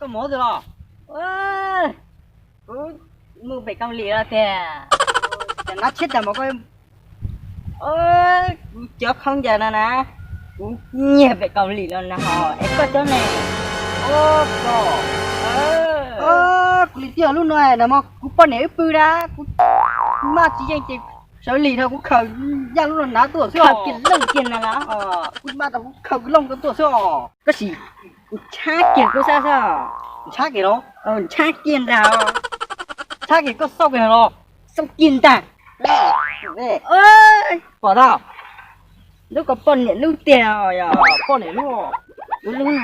Mus twg los? Kuv mus pem Kaus Lim los tiag. Cas nab tshiab tas mas koj, kuv cov khaub ncaws no na, kuv nyiag pem Kaus Lim los na ho es koj cov ne. Kuv li tiag lub no na mas kuv poj niam wb pw na, kuv maj tsis yeej ces sawv lig rau kuv khaws yaj lub no hnav tuaj xwb. Khaws kiag looj kiag na, kuv maj rau kuv khaws kiag looj tuaj xwb os. Koj sim, kuv ntshab kiag kub sab xwb. Ntshab kiag los? Ntshab kiag ntag. Ntshab kiag koj xauj kiag los? Xauj kiag ntag. Pom tau, lub ko poj niam lub tiag os. Yog poj niam lub, kuv lub na.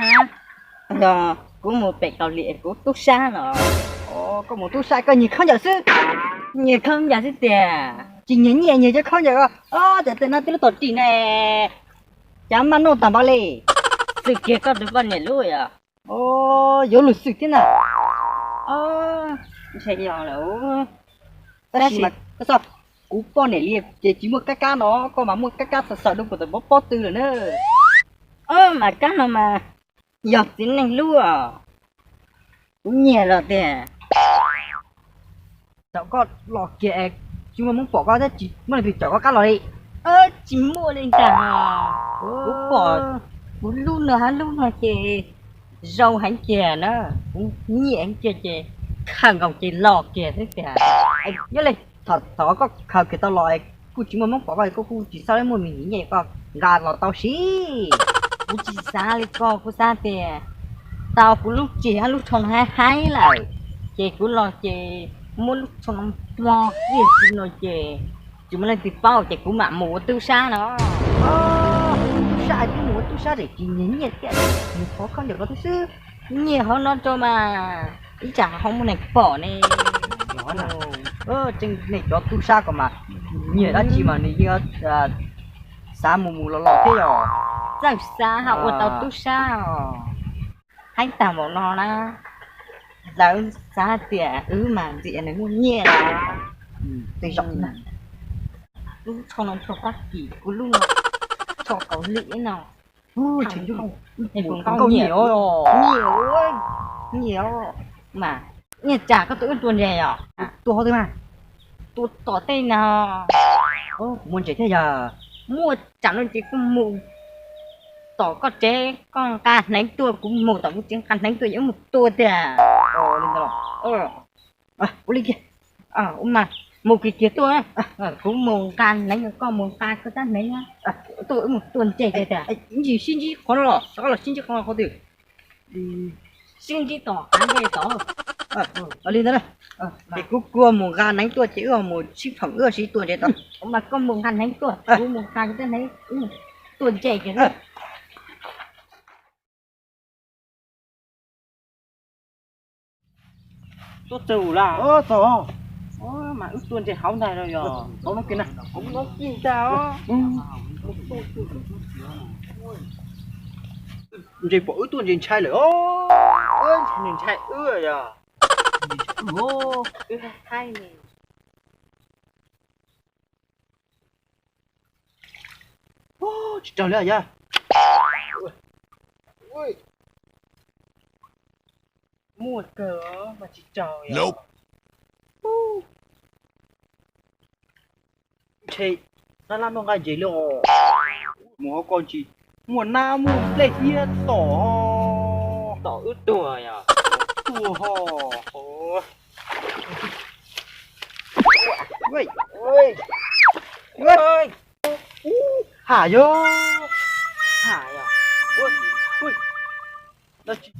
Yog kuv mus pem Kaus Lim kuv tub sab los. Koj mus tub sab koj nyiag khaub ncaws xwb. Nyiag khaub ncaws xwb tiag, tsis nyiag nyiaj nyiag cov khaub ncaws os. Cov tes no tib lub tom ris ne, cas maj noj tag npaum li. Xwb kiag koj tus poj niam lub yog. Yuav lus xwm thiab na. Ntshe yog lawm. Tab sis mas koj xauj, kuv poj niam li ces tsis muaj kab kab no, koj mas muaj kab kab xaws xaws rau puag tom pob pob tw lawm na. Mas kab no mas yog txiv neej lub, kuv nyiag los tiag. Thaum koj los kiag es tsis muaj Hmoob pom koj thiab tsis muaj leej twg caum koj qab los li. Tsis muaj li ntag. Kuv pom kuv lub no hab lub no ces zoo heev tiag na, kuv nyiam heev tiag ces khaws nkaus ces los kiag xwb tiag. Nyob li thaum koj khaws kiag tau los kuj tsis muaj Hmoob pom koj, koj kuj tsis xav muaj me ntsis nyiaj koj nqa los tau siv. Kuv tsis xav li ko, kuv xav tias tau kuv lub tseg hab lub tsho no haib haib lawm, ces kuv los ces muab lub tsho no npog kiag no ces tsis muaj leej twg paub ces kuv mam mus ua tub sab no. Tub sab es twb mus ua tub sab tseem tsis nyiag nyiaj thiab, nyiag qhov khaub ncaws ko xwb. Nyiag hauv no rau mas ib tsam ho muaj neeg pom ne. Tseem nej cov tub sab ko mas nyiag dab tsi mas nws yeej xav mus mus los los thiab yog. Txawj xav ho ua tau tub sab os. Heev tag npaum no na, lawv xav tias wb mas ntxim nws muaj nyiaj. Tej zaum na, lub tsho no tsho Fab Kis, kuv lub no tsho Kaus Lim no. Nyiam, nyiam mas. Nyiaj tsam koj tuaj wb tua ntses yom? Tua qhov twg mas? Tua tom tej no. Muaj ntses thiab yog? Muaj tsam no ces koj mus tom koj tsev, koj nqa hneev tuaj, kuv mus tom kuv tsev nqa hneev tuaj, wb mus tua tiag. Ua li kiag, mas mus kiag kiag tuaj, kuv mus nqa hneev, koj mus nqa koj rab hneev tuaj, wb mus tua ntses tiag tiag. Ntsis sib ntsib qhov no los, rov qab los sib ntsib qhov no qhov twg? Sib ntsib tom av ntses tod. Li ntawd, ces kuv kuj mus nqa hneev tuaj ces wb mus sib phoom wb sib tua ntses tod. Mas koj mus nqa hneev tuaj, kuv mus nqa kuv rab hneev, wb mus tua ntses kiag. Tuaj txog lawm. Mas wb tua ntses hauv ntag los yog? Hauv no kiag na. Ntses pom wb tuaj ntses ntshai lawm os. Ntshai wb yog? Wb haib haib ne. Tsis raug li yog? Muaj kawg mas tsis raug. Ntshe nab lab muaj nqaij ntses li os. Mus hauv ko ntsis muaj nab muaj nplej thiab tom. Tom wb tuag yog? Tuag ho. Ham yog? Ham yog? Tsis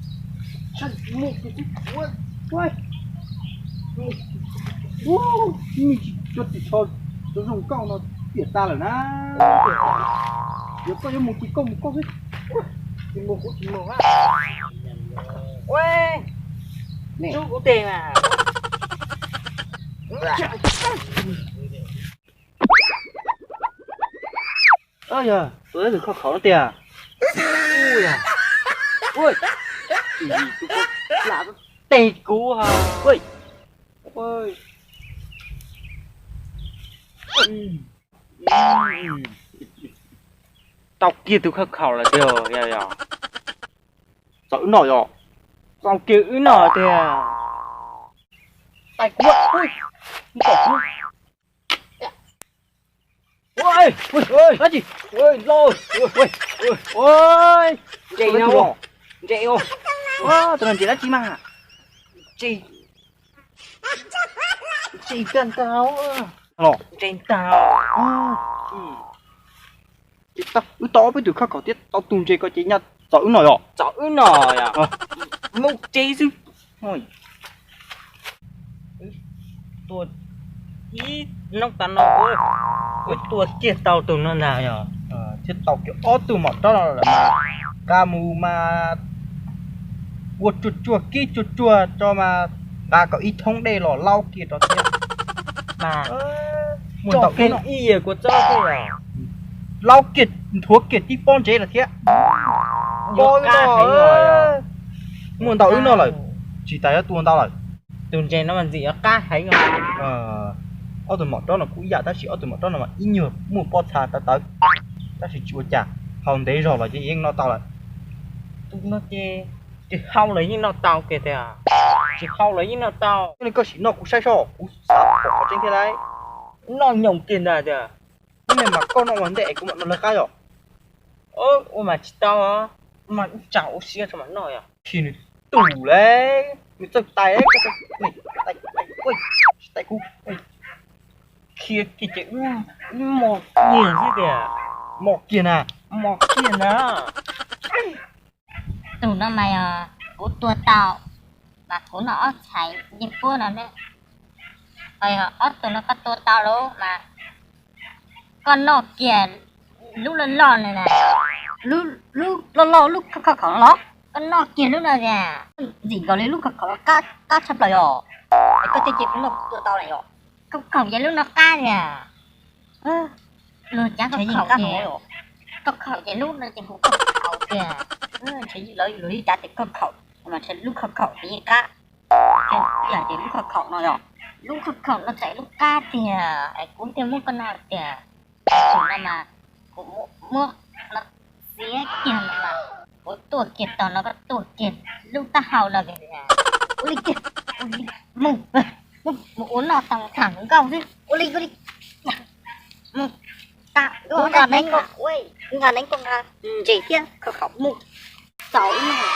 cov ris tsho zoo nkauj no tiam tas lawm na. Yog koj yuav mus ces koj mus koj xwb. Tsis mus kuv tsis mus. Tsub kuv tes mas. Yog, tus tus kho khauv no tiag. Ua, ua, tus kho lam tes kuv ha. Tau kiag tus kho khauv lawm tiag, yog, yog. Txog wb noj yog. Tau kiag wb noj tiag. Tais kuv, ua, ntses no, ntses, tus no ntses dab tsi mas, ntses, ntses tag ntag, ntses ntag. Wb tau ob peb tug khoj khaum thiab tau tus ntses ko ces nyaj txaus wb noj yom. Txaus wb noj yom. Mus tsev xwb. Tua ib hnub tas no, wb tua kiag tau tus no ntag yom. Thiab tau kiag ob tug maum roj no lawm mas, nqa mus mas ua tsuag tsuag kib tsuag tsuag tso mas, nqa kom ib thoob dej los laub kiag rau thiab mas. Muaj ntau ib, laub kiag nthuav kiag tib pob ntsev lawm thiab. Muaj ntau wb noj lawm, tsis tas yuav tua ntau lawm. Tus ntses no mas ntxim yuav qab heev. Ob tug maum roj no kuj ib yam tab sis ob tug maum roj no mas ib nyuag muaj pob txha tawv tawv, tab sis tsis ua cas, hau ntev zog los ces yeej noj tau lawm. Tus no ces tsis hau los yeej noj tau kiag tiag, tsis hau los yeej noj tau. Koj sim noj kuv saib seb, kuv xav pom qhov tseeb thiab lauj. Noj nyoos kiag ntag tiag. Ib niag mas koj noj ua ntej es kuv mam noj lawv qab yom. Ua mas tsis tau, mas ib tsam ua siab tso mam noj yom. Khi nws tus le, nws txawj tais, tais kuv, khiav kiag ces wb mos kiag xwb tiag. Mos kiag na, mos kiag na. Tus no mas yog kuv tua tau, mas kuv noj ob txhais ncej puab no ne. Ob tug no koj tua tau lawm mas koj noj kiag lub loj loj no, lub loj loj lub khov khaum los, koj noj kiag lub no tiag, ntxim nkaus li lub khov khaum qab tshaj plaws yom. Es koj thiaj cia kuv noj kuv tua tau lawm yom. Khov khaum ces lub no qab tiag. Luag cav khov khaum ces, khov khaum ces lub no ces hu khov khaum tiag. Ntshe lawv luag yeej cav tias khov khaum, mas ntshe lub khov khaum ces yeej qab. Yog tias lub khov khaum no yog, lub khov khaum no txawm lub qab tiag es kuv thiaj muab koj noj tiag. Tus no mas kuv muab no xiav kiag no mas kuv tuaj kiag tog no koj tuaj kiag lub taub hau no. Ua li kiag, mus, mus ua noj tau tham nkauj xwb. Ua li, ua li, mus, kuv nqa neeb, kuv nqa neeb koj nqa ntses thiab khov khaum mus, txaus ib no.